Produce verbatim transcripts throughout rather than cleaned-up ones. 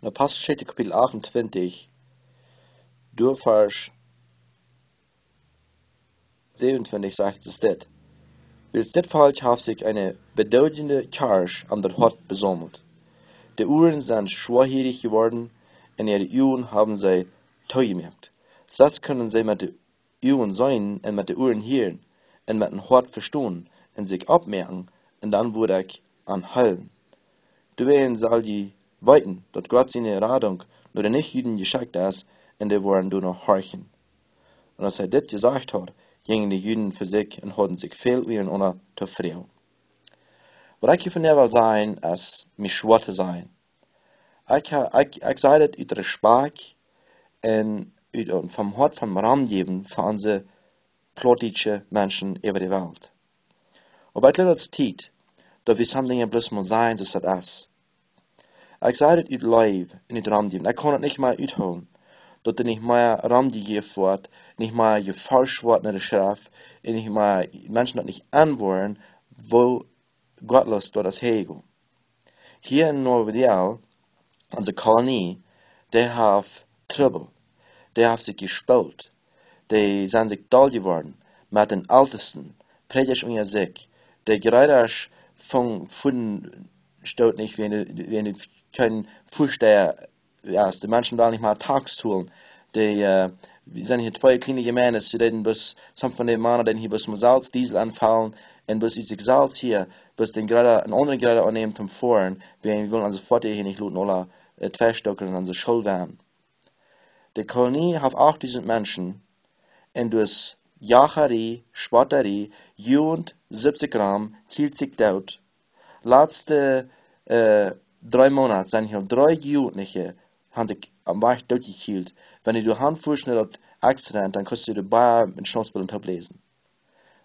En Aposteljeschicht Kapitel achtuntwintich, doa Varsch säwenuntwintich sajcht et dit: Wiels dit Volkj haft sikj eene bedeutende Kjoakj aun daut Hoat vesaumelt. De Uaren sent schwoahierich jeworden un äare Uagen haben see toojemoakt. Sest kunnen see met de Uagen seenen un met de Uaren hieren un met een Hoat vestonen un sikj oppmoaken, un dan wudd ekj an heelen. Doawäajen sell jie weeten, daut Gott siene Radunk no de Nichjuden jeschekjt es, un dee woaren doano horchen. Un aus hee dit jesajcht haud, jinjen de Juden fa sikj un hauden sikj väl unjarenaunda to froagen. Waut ekj hia vondoag well sajen, es mie schwoa to sajen. Ekj, ha- ekj, ekj saj dit ut Respakjt un ut, un vom Hoat von Rom jäwen fa onse plautdietsche Menschen äwa de Welt. Oba ekj jleew, daut es Tiet, daut wie something bloos mol sajen, soo aus et es. Ekj saj dit ut Leew un ut Rom jäwen. Ekj kaun et nich mea uthoolen, daut doa nich mea Rom jejäft woat, nich mea jeforscht woat no de Schreft, un nich mea Menschen daut nich enwoaren, woo gottloos daut es häajegonen. Hia en Nuevo Ideal, onse Kolonie, dee haft Trubbel. Dee haft sikj jespolt. Dee sent sikj doll jeworden met dän Eltesten, Prädjasch unja sikj. De Jreidasch von, von stoot nich, wan, wan kjeen Väasteha, jo, aus de Menschen wellen nich mea Tax tolen. Dee, äh, wie sent hia twee kjliene Jemeenten, see deeden bloos, some von de Mana deeden hia bloos mol selfst Diesel aunfellen un bloos ut sikj selfst hia, bloos dän Jreida, een aundren Jreida aunnämen toom foaren, wiels wie wellen onse Foatieja hia nich loten aula, äh, tweistooken en onse Schoolwäajen. De Kolonie haft achttausend Menschen, un derch Jacharie, Spottarie, Jugend, siebzig Gramm, kjielt sikj doot. Latste, äh, dree Moonat sent hia dree Jugendliche, haben sikj aum Wajch dootjekjielt. Wan du doa han fuascht no daut Accident, dan kaust du de Bia em Schauspel un toop läsen.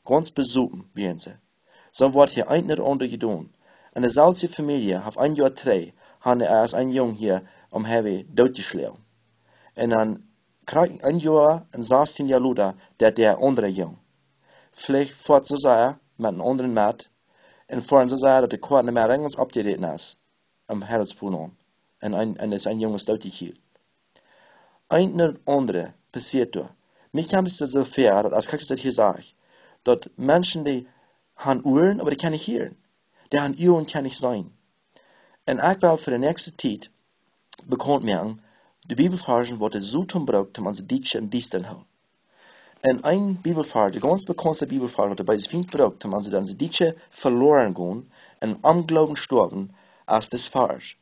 Gaunz besopen wieren see. Soo woat hia eent no daut aundre jedonen. En de selwje Famielje haft een Joa trigj, han, es een Jung hia aum Highway dootjeschloagen. Un dan krakjt een Joa un sastieen Joa lota, daut de aundre Jung. Veleicht foat soo sea met een aundren met, un foaren soo sea, daut de Koa nich mea rechts oppjeräten es, aum Harrodspool aun. Un een, un es een Jung es dootjekjielt. Eent no daut aundre passieet doa. Mie kjemt et soo väa, daut aus ekj daut hia saj, daut Menschen, dee han Uaren, oba dee kjennen nich hieren. Dee han Uagen, kjennen nich seenen. Un ekj well fa de näakjste Tiet bekaunt moaken, de Bibelvarschen, waut de Soton brukt, om onse Dietsche em Diestren hoolen. Un een Bibelvarsch, de gaunz bekaundste Bibelvarsch, waut de beese Fient brukt, om onse, onse Dietsche veloaren gonen un em Ongloowen stoawen, es dit Varsch: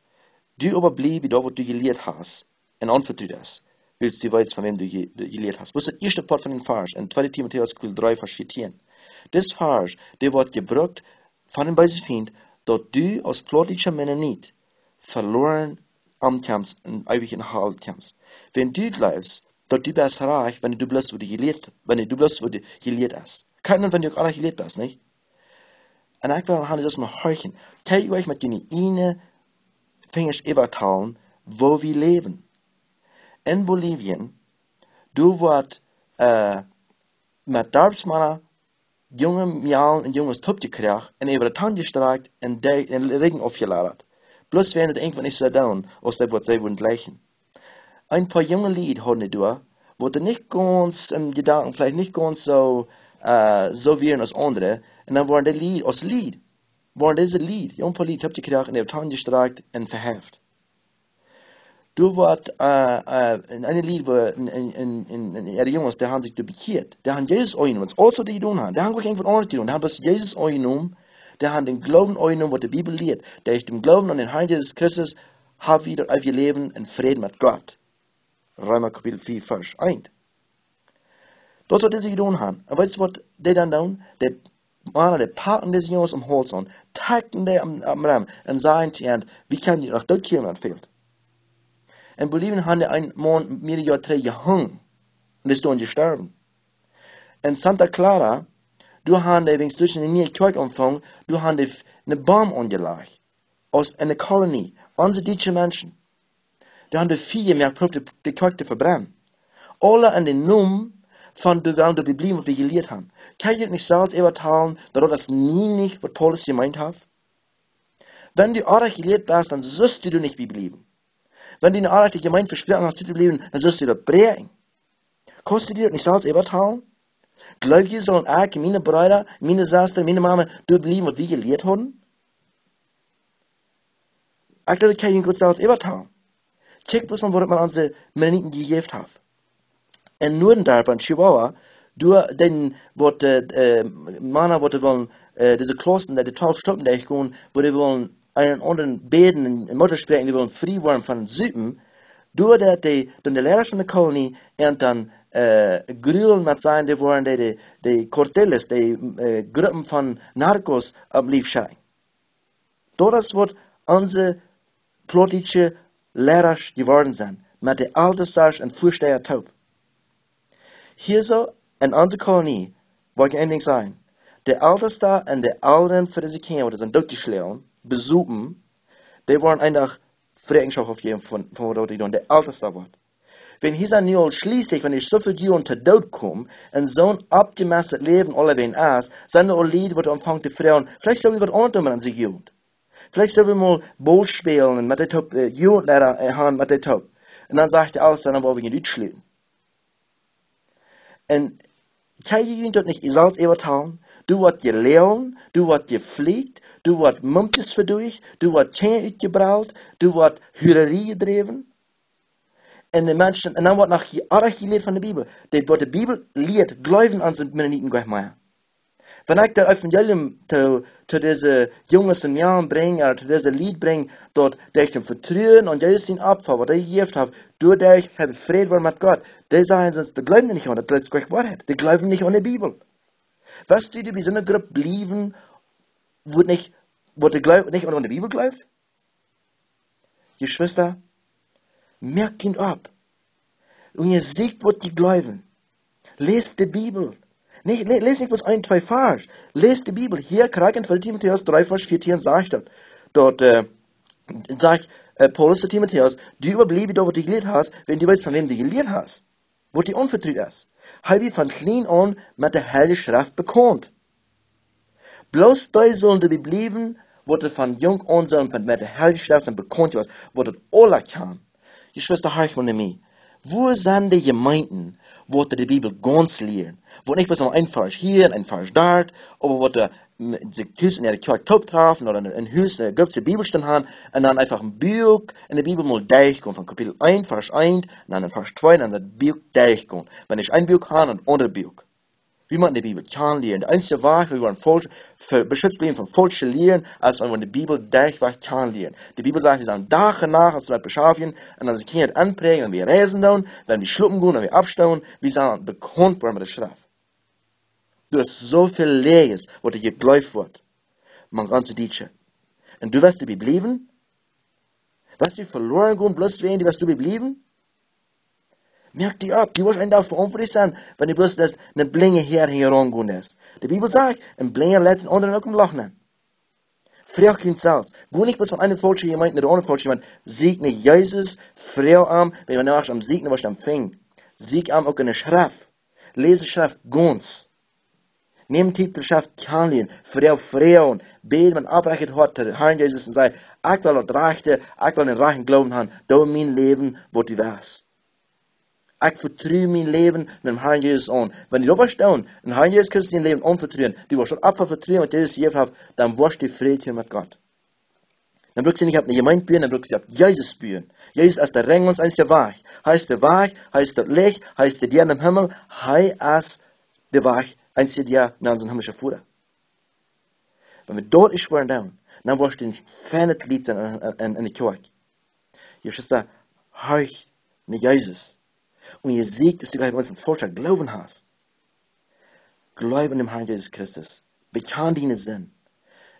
Du oba bliew bie daut, waut du jelieet hast un aunvetrut hast, wiels du weetst, von wäm du je-, du jelieet hast. Waut es daut ieeschte Poat von dän Varsch en tweede Timotäus Kapitel dree, Varsch vieetieen? Dit Varsch, dee woat jebrukt von dän beese Fient, daut du aus plautdietscha Mennonit veloaren omkjemst un eewich en de Hal kjemst. Wan du jleefst, daut du best rajcht, wan du bloos, waut du jelieet, wan du bloos, waut du jelieet hast. Kjeen, wan du uk aul jelieet best, nich? Un ekj well han, daut mol horchen. Kjenn jie met june ieejne Finjasch äwatalen, woo wie läwen? En Bolivien, doa woat, äh, met Darpsmana junge Mejalen un Junges toopjekjräajen un äwa de Taunt jestrakjt un de, un Rigjen aufjeladat. Bloos wiels et irjentwäa nich soo deed, aus dee, waut see wudden jlikjen. Een poa junge Lied hauden dee doa, waut nich gaunz em Jedanken, veleicht nich gaunz soo, äh, soo wieren aus aundre. Un dan worden dee Lied, aus Lied, worden dise Lied, jung poa Lied, toopjekjräajen un äwa de Taunt jestrakjt un veheft. Doa woat, äh, äh, en een Lied, wua en, en, en, en, en äare Junges, dee han sikj doa bekjieet. Dee han Jesus aunjenomen. Aules, waut dee jedonen han, dee han nuscht aundasch jedonen. Dee han bloos Jesus aunjenomen. Dee han dän Gloowen aunjenomen, waut de Bibel lieet. Derch dän Gloowen aun dän Harn Jesus Christus hab wie daut eewje Läwen un Fräd met Gott. Reema Kapitel vea, Varsch eent. Daut es, waut dise jedonen han. Un weetst, waut dee dan doonen? Dee Mana, dee paken dise Junges aum Hauls aun, takjen dee aum, aum Reem un sajen to an: Wie kjennen die noch doot kjielen, wan et fält. En Bolivien han dee een Maun mearere Joa trigj jehongen. Un dee es doa jestorwen. En Santa Clara, doa han dee, wiels doa eene niee Kjoakj aunfunk, doa han dee f-, een Boom aunjelajcht. Aus eene Kolonie, onse dietsche Menschen. Dee han doa Fia jemoakt, proowt de, de Kjoakj to vebrennen. Aula en dän Nomen von, dee wellen doa bliewen, waut wie jelieet han. Kjenn jie nich selfst äwatalen, daut daut es nie nich, waut Paulus jemeent haft? Wan du oajch jelieet best, dan sust du doa nich bie bliewen. Wan du ne oaje Jemeent vesproaken hast, to bliewen, dan sust du daut bräakjen. Kaust du die daut nich selfst äwatalen? Jleew jie, sellen ekj, miene Breeda, miene Sesta, miene Mame, doa bliewen, waut wie jelieet hauden? Ekj jleew, daut kaun jie goot selfst äwatalen. Kjikj bloos mau, waut et met onse Mennoniten jejäft haft. En Nuaden doa bie Chihuahua, doa deeden waut, äh, äh, Mana, waut dee wullen, äh, dise Klaussen, dee de twalf Stoppen derchgonen, wua dee wullen eenen aundren bäden un, un Muttasproak, dee wullen frie woaren von Supen, doa daut dee, dan de Leida von de Kolonie, un dan, äh, Grulen met sennen, dee woaren dee, dee, dee Kartellen, dee, äh, Gruppen von Narcos opp Lief schekjen. Daut es waut onse plautdietsche Leida jeworden sent, met de Eltestasch un Väastäja toop. Hia soo en onse Kolonie, well ekj een Dinkj sajen. De Eltesta un de Elren fa dise Kjinja, waut sent dootjeschlonen, besopen, dee woaren een Dach Rakjenschoft aufjäwen von, von waut dee doonen, de Eltesta woat. Wan hia sent nu aul schlieslich, wan dee soo väl Joaren to Doot komen, un soon aufjemestet Läwen aulawäajen es, sent doa aul Lied, waut aunfangen to froagen, veleicht sell wie waut aundonen met onse Jugend. Veleicht sell wie mol Ball spälen un met dee toop, äh, Jugendleida, äh, haben met dee toop. Un dan sajcht de Eltesta, dan woa wie en utschluten. Un kaun jie junt daut nich selfst äwatalen? Doa woat jeloagen, doa woat jeflieekjt, doa woat Mumkjes veduacht, doa woat Kjinja utjebrelt, doa woat Huararie jedräwen. Un de Menschen, un dan woat noch je-, oajch jelieet von de Bibel. Dee, waut de Bibel lieet, jleewen onse Mennoniten goanich mea. Wan ekj daut Evangelium to, to dise Junges un Mejalen brinj, ooda to dise Lied brinj, daut derch daut Vetruen aun Jesus sien Opfa, waut hee jejäft haft, doaderch hab wie Fräd woaren met Gott. Dee sajen, sest, daut jleewen dee nich aun, daut es goanich Woarheit. Dee jleewen nich aun de Bibel. Woascht du bie soone Grupp bliewen, waut nich, waut dee jleew-, nich aun de Bibel jleeft? Jeschwista, moakt junt opp. Un jie seenen, waut jie jleewen. Läst de Bibel. Nich, lä-, läst nich bloos een, twee Varsch. Läst de Bibel. Hia krakjt en tweede Timotäus dree, Varsch vieetieen sajcht daut. Daut, äh, sajcht, äh, Paulus to Timotäus: "Du oba bliew bie daut, waut du jelieet hast, wan du weetst, von wäm du jelieet hast, waut die aunvetrut es. Hee wia von kjlien aun met de Heilje Schreft bekaunt." Bloos dee sellen doabie bliewen, waut von junk aun sellen von met de Heilje Schreft sent bekaunt jewast, waut daut aula kjanen. Jeschwista, horcht mol no mie. Wua sent de Jemeenten, waut de Bibel gaunz lieren? Waut nich bloos een Varsch hia un een Varsch doa, oba waut de, m-, sikj tus en äare Kjoakj toop trafen ooda en, en Hus, äh, Grupp Bibelstund haben un dan eefach een Buak en de Bibel mol derchgonen, von Kapitel eent, Varsch eent, un dan en Varsch twee, un dan daut Buak derchgonen. Wan see een Buak haben, een aundret Buak. Wie motten de Bibel kjanen lieren. De eensje Wajch, woo wie woaren faulsch, ve-, beschutzt bliewen von faulsche Lieren, es wan wie de Bibel derchwajch kjanen lieren. De Bibel sajcht, wie sellen Dach un Nacht ons doamet beschäftigen un onse Kjinja aunpräajen, wan wie reisen doonen, wan wie schlopen gonen, wan wie oppstonen, wie sellen bekaunt woaren met de Schreft. Doa es soo väl Läajes, waut doa jejleeft woat. Mank onse Dietsche. Un du woascht doabie bliewen? Woascht du veloaren gonen, bloos wäajen du woascht doabie bliewen? Moak die opp, du woascht een Dach veauntwuatlich sennen, wan du bloos daut een blinja Häad hinjaraun gonen deist. De Bibel sajcht, een Blinja leit dän aundren uk em Loch nenn. Froag junt selfst. Go nich bloos von eene faulsche Jemeent no de aundre faulsche Jemeent. Sieekj no Jesus, froag am, wan du no am sieekjst, woascht du am finjen. Sieekj am uk en de Schreft. Läs de Schreft gaunz. Nemm Tiet, de Schreft kjanen lieren, froag, froag, bäd met een opprechtet Hoat to dän Harn Jesus un saj: "Ekj well daut rajchte, ekj well dän rajchten Gloowen haben, doo en mien Läwen, waut du west. Ekj vetru mien Läwen däm Harn Jesus aun." Wan du daut woascht doonen, däm Harn Jesus Christus dien Läwen aunvetruen, du woascht daut Opfa vetruen, waut Jesus jejäft haft, dan woascht du Fräd haben met Gott. Dan bruckst du nich opp eene Jemeent buen, dan bruckst du opp Jesus buen. Jesus es de Rinj, ons eensja Wajch. Hee es de Wajch, hee es daut Licht, hee es de Däa nom Himmel, hee es de Wajch, eensja Däa no onsen himlischen Voda. Wan wie daut ieescht woaren doonen, dan woascht du een feinet Glied sennen en, en, en de Kjoakj. Jeschwista, horch no Jesus. Un jie seenen, daut du gaunz een faulschen Gloowen hast. Jleew aun däm Harn Jesus Christus. Bekjan diene Sind.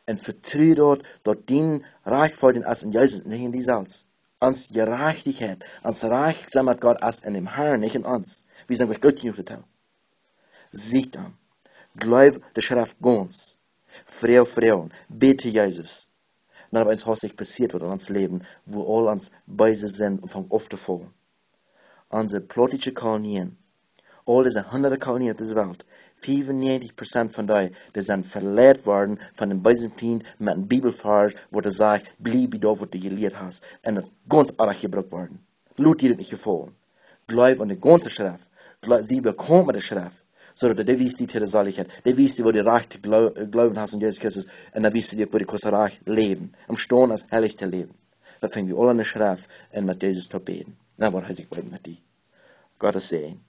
Un vetru daut, daut dien Rajchtfoadjen es en Jesus, nich en die selfst. Onse Jerajchtichkjeit, ons Rajcht sennen met Gott es en däm Harn, nich en ons. Wie sent goot jenuach doatoo. Sieekj am. Jleew de Schreft gaunz. Froag, froag, bäd to Jesus. Dan opp eemol haft sikj passieet waut en ons Läwen, wua aul ons beese Sind aunfangen auftofolen. Onse plautdietsche Kolonien, Aul dise hundade Kolonien opp dise Welt, fiefunneajentich Prozent von dee, dee sent veleit worden von dän beesen Fient met een Bibelvarsch, waut sajcht: Bliew bie daut, waut du jelieet hast, un daut gaunz oajch jebrukt worden. Lot die daut nich jefaulen. Jleew aun de gaunze Schreft. Jleew, sie bekaunt met de Schreft, soo daut dee wiest die to de Selichkjeit, dee wiest die, woo du rajcht to jleu-, jleewen hast aun Jesus Christus, un dan wiest die, woo du kaust rajcht läwen, emstaund es heilich to läwen. Daut finj wie aula en de Schreft un met Jesus to bäden. Dan woat hee sikj beeden met die. Gottes Säajen.